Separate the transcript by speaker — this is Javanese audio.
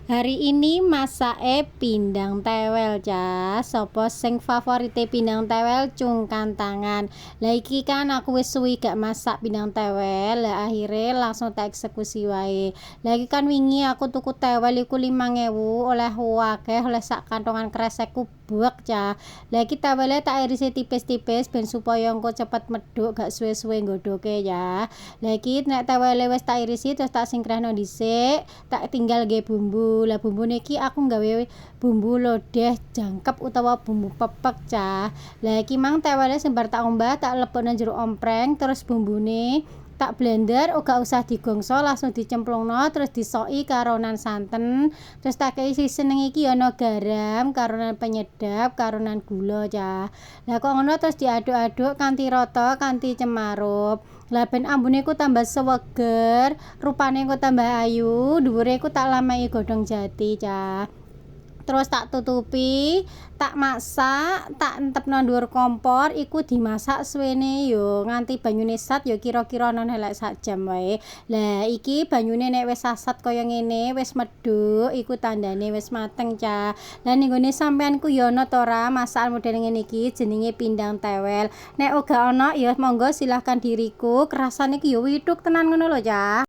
Speaker 1: Hari ini masake pindang tewel, cah. Sapa sing favorite pindang tewel, cungkan tangan. Lah, iki kan aku wis suwi gak masak pindang tewel. Lah, akhire langsung tak eksekusi wae. Lah, iki kan wingi aku tuku tewel iku 5000 oleh akeh, oleh sak kantongan kresekku buek, cah. Lah, iki tewele tak irisi tipis-tipis ben supaya engko cepet medhuk, gak suwe-suwe nggodhoke ya. Lah, iki nek tewele wis tak irisi, terus tak singkrehno dhisik, tak tinggal nggawe bumbu. Lah, bumbune iki aku nggawe bumbu lodeh jangkep utawa bumbu pepek, cah. Lah, iki mang tewele sing bar tak umbah tak lebokno jero ompreng, terus bumbune tak blender, ora usah digongso, langsung dicemplungno, terus disoki karonan santen, terus tak kei seasoning. Iki ana garam karonan penyedap karonan gula, cah. Lah, kok ngono, terus diaduk-aduk kanthi rata, kanthi cemarup. Lah, ben ambune iku tambah seweger, rupane engko tambah ayu, dhuwure iku tak lameki godhong jati, cah. Terus tak tutupi, tak masak, tak entepno dhuwur kompor. Iku dimasak suwene yo nganti banyune sat, yo kira-kira ana lek sak jam wae. Lah, iki banyune nek wis sasat kaya ngene, wis medhuk, iku tandane wis mateng, cah. Lah, ning gone sampean ku yo ana ta ora masakan model ngene iki, jenenge pindang tewel? Nek ora ana ya monggo silahkan diriku, rasane iki yo withuk tenan ngono lho, cah.